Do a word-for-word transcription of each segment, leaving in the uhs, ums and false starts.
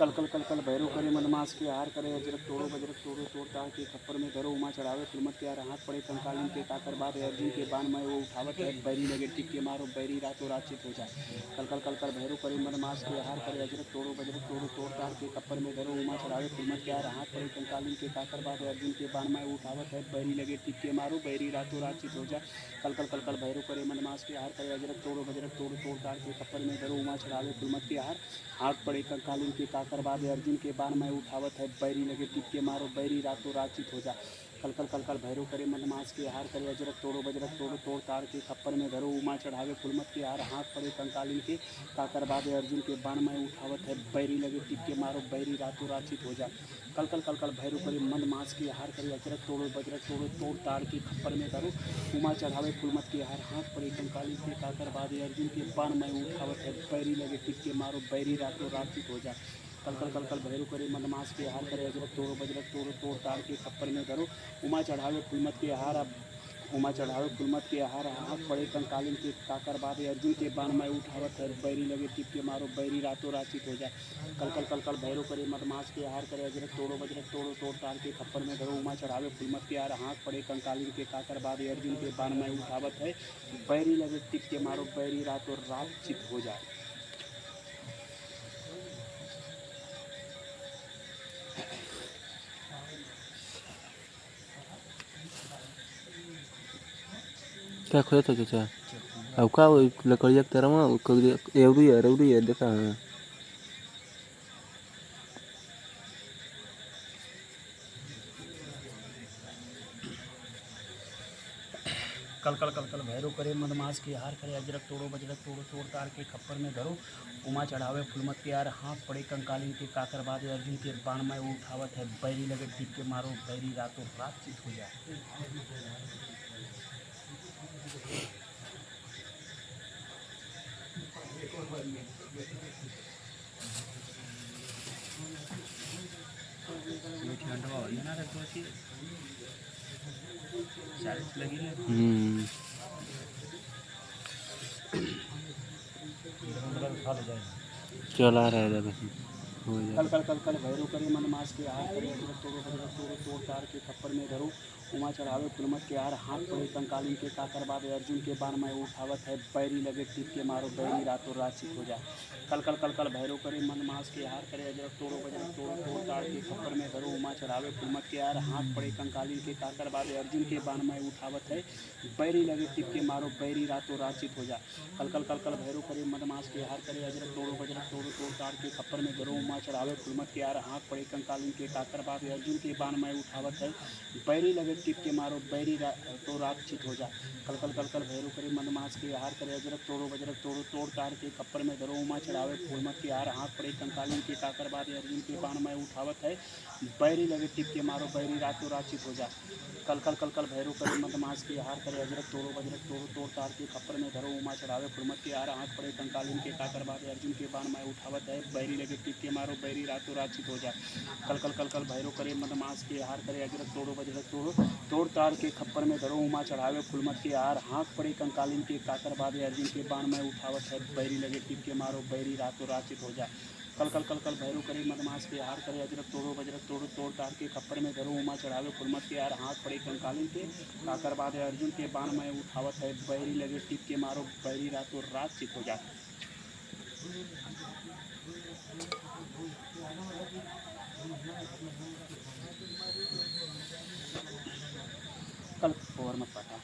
कल कल कल कल भैरव करे मदमास के, हार करे अजरक तोड़ो बजरक तोड़ो, तोड़ ताड़ के खप्पर में धरो, उमा चढ़ावे फुलमत के हार, हाथ पड़े कंकालिन के काकर बादे अर्जुन के बाण में वो उठावत है, बैरी लगे टिप के मारो, बैरी रातों रात चित हो जाए। कल कल कल कल भैरव करे मदमास के, हार करे अजरक तोड़ो बजरक तोड़ो, तोड़ ताड़ के खप्पर में धरो, उमा चढ़ावे फुलमत के हार, हाथ पड़े कंकालिन के काकर बादे अर्जुन के बाण में वो उठावत है, बैरी लगे टिप के मारो, बैरी रातों रात चित हो जाए। कल कल कल कल भैरव करे मदमास के, हार करे अजरक तोड़ो बजरक तोड़ो, तोड़ ताड़ के खप्पर में धरो, उमा चढ़ावे फुलमत के हार, हाथ पड़े कंकालिन के काकर बादे अर्जुन के बाण में उठावत है, बैरी लगे टिप के मारो, बैरी रातों रात चित हो जा। कल कल कल कल भैरव करे मदमास के, हार करे अजरक तोड़ो बजरक तोड़ो, तोड़ ताड़ के खप्पर में धरो, उमा चढ़ावे फुलमत के हार, हाथ पड़े कंकालिन के काकर बादे अर्जुन के बाण में उठावत है, बैरी लगे टिप के मारो, बैरी रातों रात चित हो जा। कल कल कल कल भैरव करे मदमास के, हार करे अजरक तोड़ो बजरक तोड़ो, तोड़ ताड़ के खप्पर में धरो, उमा चढ़ावे फुलमत के हार, हाथ पड़े कंकालिन के काकर बादे अर्जुन के बाण में उठावत है, बैरी लगे टिप के मारो, बैरी रातों रात चित हो जा। कल कल कल कल भैरव करे मदमास के, हार करे अजरक तोड़ो बजरक तोड़ो, तोड़ ताड़ के खप्पर में धरो, उमा चढ़ावे फुलमत के हार, अब उमा चढ़ावे फुलमत के हार, हाथ पड़े कंकालिन के काकर बादे अर्जुन के बाण में उठावत है, बैरी लगे टिप के मारो, बैरी रातों रात चित हो जाए। कल कल कल कल भैरव करे मदमास के, हार करे अजरक तोड़ो बजरक तोड़ो, तोड़ ताड़ के खप्पर में धरो, उमा चढ़ावे फुलमत के हार, हाथ पड़े कंकालिन के काकर बादे अर्जुन के बाण में उठावत है, बैरी लगे टिप के मारो, बैरी रातों रात चित हो जाए। का खोजत हो चाचा? अब का वो लकड़िया के तरह में वो कगरी-, एवरी है, रौरी है, देखा है। कल कल कल कल भैरव करे मदमास के, हार करे अजरक तोड़ो बजरक तोड़ो, तोड़ ताड़ के खप्पर में धरो, उमा चढ़ावे फुलमत के हार, हाथ पड़े कंकालिन के काकर बादे अर्जुन के बाण में उठावत है, बैरी लगे टिप के मारो, बैरी रातों रात चित हो जाए। ये ठंडवा हो रही है ना, तो अच्छी चालीस लगी ना। हम्म। चला रहा है दादा। हो जाए। कल कल कल कल भैरव करे मदमास के, हार करे अजरक तोड़ो बजरक तोड़ो, तोड़ ताड़ के खप्पर में धरो, उमा चढ़ावे फुलमत के हार, हाथ पड़े कंकालिन के काकर बादे अर्जुन के बाण में उठावत है, बैरी लगे टिप के मारो, बैरी रातों रात चित हो जाए। कल कल कल कल भैरव करे मदमास के, हार करे अजरक तोड़ो बजरक तोड़ो, तोड़ ताड़ के खप्पर में धरो, उमा चढ़ावे फुलमत के हार, हाथ पड़े कंकालिन के काकर बादे अर्जुन के बाण में उठावत है, बैरी लगे टिप के मारो, बैरी रातों रात चित हो जा। कल कल कल कल भैरव करे मदमास के, हार करे अजरक तोड़ो बजरक तोड़ो, तोड़ ताड़ के खप्पर में धरो, उमा चढ़ावे फुलमत के हार, हाथ पड़े कंकालिन के काकर बादे अर्जुन के बाण में उठावत है, बैरी लगे टिप के मारो, बैरी रातों रात चित हो जा। कल कल कल कल भैरव करे मदमास के, हार करे अजरक तोड़ो बजरक तोड़ो, तोड़ ताड़ के खप्पर में धरो, उमा चढ़ावे फुलमत के हार, हाथ पड़े कंकालिन के काकर बादे अर्जुन के बाण में उठावत है, बैरी लगे टिप के मारो, बैरी रातों रात चित हो जा। कल कल कल कल भैरव करे मदमास के, हार करे अजरक तोड़ो बजरक तोड़ो, तोड़ ताड़ के खप्पर में धरो, उमा चढ़ावे फुलमत के हार, हाथ पड़े कंकालिन के काकर बादे अर्जुन के बाण में उठावत है, बैरी लगे टिप के मारो, बैरी रातों रात चित हो जा। कल कल कल कल भैरव करे मदमास के, हार करे अजरक तोड़ो बजरक तोड़ो, तोड़ ताड़ के खप्पर में धरो, उमा चढ़ावे फुलमत के हार, हाथ पड़े कंकालिन के काकर बादे अर्जुन के बाण में उठावत है, बैरी लगे टिप के मारो, बैरी रातों रात चित हो जा। कल कल कल कल भैरव करे मदमास के, हार करे अजरक तोड़ो बजरक तोड़ो, तोड़ ताड़ के खप्पर में धरो, उमा चढ़ावे फुलमत के हार, हाथ पड़े कंकालिन के काकर बादे अर्जुन के बाण में उठावत है, बैरी लगे टिप के मारो, बैरी रातों रात चित हो जा। कल ओवर मत पटा।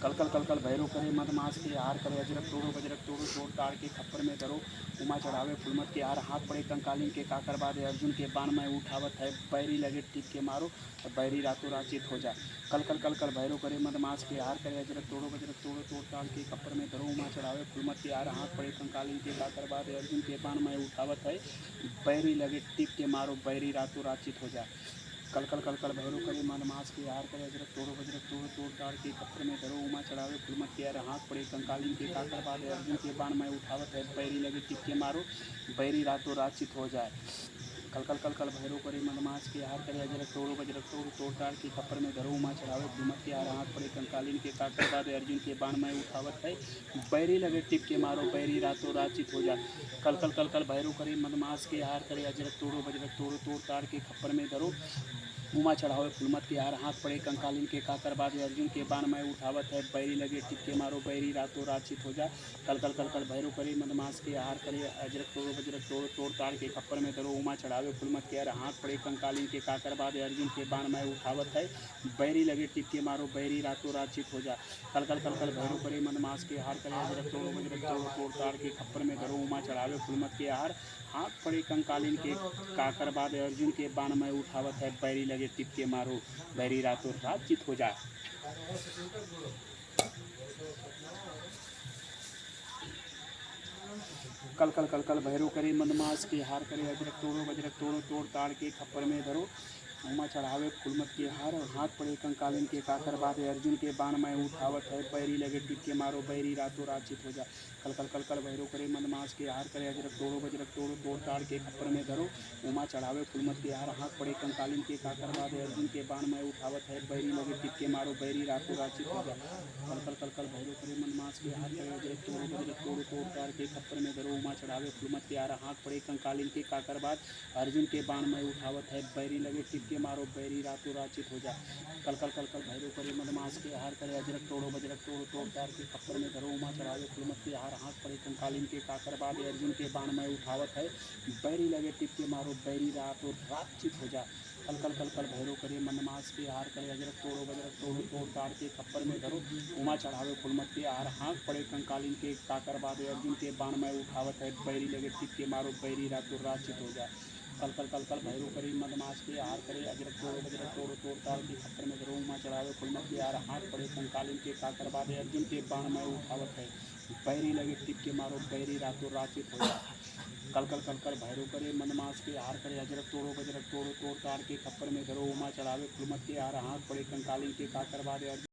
कल कल कल कल भैरव करे मदमास के, हार करे अजरक तोड़ो बजरक तोड़ो, तोड़ ताड़ के खप्पर में धरो, उमा चढ़ावे फुलमत के हार, हाथ पड़े कंकालिन के काकर बादे अर्जुन के बाण में उठावत है, बैरी लगे टिप के मारो, बैरी रातों रात चित हो जा। कल कल कल कल भैरव करे मदमास के, हार करे अजरक तोड़ो बजरक तोड़ो, तोड़ ताड़ के खप्पर में धरो, उमा चढ़ावे फुलमत के हार, हाथ पड़े कंकालिन के काकर बादे अर्जुन के बाण में उठावत है, बैरी लगे टिप के मारो, बैरी रातों रात चित हो जा। कल कल कल कल भैरव करे मदमास के, हार करे अजरक तोड़ो बजरक तोड़ो, तोड़ ताड़ के खप्पर में धरो, उमा चढ़ावे फुलमत के हार, हाथ पड़े कंकालिन के काकर बादे अर्जुन के बाण में उठावत है, बैरी लगे टिप के मारो, बैरी रातों रात चित हो जाए। कल कल कल कल भैरव करे मदमास के, हार करे अजरक तोड़ो बजरक तोड़ो, तोड़ ताड़ के खप्पर में धरो, उमा चढ़ावे फुलमत के हार, हाथ पड़े कंकालिन के, काकर बादे अर्जुन के बाण मैं उठावत है, बैरी लगे टिप के मारो, बैरी रातों रात चित हो जा। कल कल कल कल भैरव करे मदमास के, हार करे अजरक तोड़ो बजरक तोड़ो, तोड़ ताड़ के खप्पर में धरो, उमा चढ़ावे फुलमत के हार, हाथ पड़े कंकालिन के, काकर बादे अर्जुन के बाण मैं उठावत है, बैरी लगे टिप के मारो, बैरी रातों रात चित हो जा। कल कल कल कल भैरव करे मदमास के, हार करे अजरक तोड़ो बजरक तोड़ो, तोड़ ताड़ के खप्पर में धरो, उमा चढ़ावे फुलमत के हार, हाथ पड़े कंकालिन के, काकर बादे अर्जुन के बाण मैं उठावत है, बैरी लगे टिप के मारो, बैरी रातों रात चित हो जा। कल कल कल कल भैरव करे मदमास के, हार करे अजरक तोड़ो बजरक तोड़ो, तोड़ ताड़ के खप्पर में धरो, उमा चढ़ावे फुलमत के हार, हाथ पड़े कंकालिन के, काकर बादे अर्जुन के बाण मैं उठावत है, बैरी लगे टिप के मारो, बैरी रातों रात चित हो जा। कल कल कल कल भैरव करे मदमास के, हार करे अजरक तोड़ो बजरक तोड़ो, तोड़ ताड़ के खप्पर में धरो, उमा चढ़ावे फुलमत के हार, हाथ पड़े कंकालिन के, काकर बादे अर्जुन के बाण मैं उठावत है, बैरी लगे टिप के मारो, बैरी रातों रात चित हो जा। कल कल कल कल भैरव करे मदमास के, हार करे अजरक तोड़ो बजरक तोड़ो, तोड़ ताड़ के खप्पर में धरो, उमा चढ़ावे फुलमत के हार, हाथ पड़े कंकालिन के, काकर बादे अर्जुन के बाण मैं उठावत है, बैरी लगे टिप के मारो, बैरी रातों रात चित हो जा। कल कल कल कल भैरव करे मदमास के, हार करे अजरक तोड़ो बजरक तोड़ो, तोड़ ताड़ के खप्पर में धरो, उमा चढ़ावे फुलमत के हार, हाथ पड़े कंकालिन के, काकर बादे अर्जुन के बाण मैं उठावत है, बैरी लगे टिप के मारो, बैरी रातों रात चित हो जा। कल कल कल कल भैरव करे मदमास के, हार करे अजरक तोड़ो बजरक तोड़ो, तोड़ ताड़ के खप्पर में धरो, उमा चढ़ावे फुलमत के हार, हाथ पड़े कंकालिन के, काकर बादे अर्जुन के बाण मैं उठावत है, बैरी लगे टिप के मारो, बैरी रातों रात चित हो जा। कल कल कल कल भैरव करे मदमास के, हार करे अजरक तोड़ो बजरक तोड़ो, तोड़ ताड़ के खप्पर में धरो, उमा चढ़ावे फुलमत के हार, हाथ पड़े कंकालिन के, काकर बादे अर्जुन के बाण मैं उठावत है, बैरी लगे टिप के मारो, बैरी रातों रात चित हो जा। कल कल कल कल भैरव करे मदमास के, हार करे अजरक तोड़ो बजरक तोड़ो, तोड़ ताड़ के खप्पर में धरो, उमा चढ़ावे फुलमत के हार, हाथ पड़े कंकालिन के, काकर बादे अर्जुन के बाण मैं उठावत है, बैरी लगे टिप के मारो, बैरी रातों रात चित हो जा। कल कल कल कल भैरव करे मदमास के, हार करे अजरक तोड़ो बजरक तोड़ो, तोड़ ताड़ के खप्पर में धरो, उमा चढ़ावे फुलमत के हार, हाथ पड़े कंकालिन के, काकर बादे अर्जुन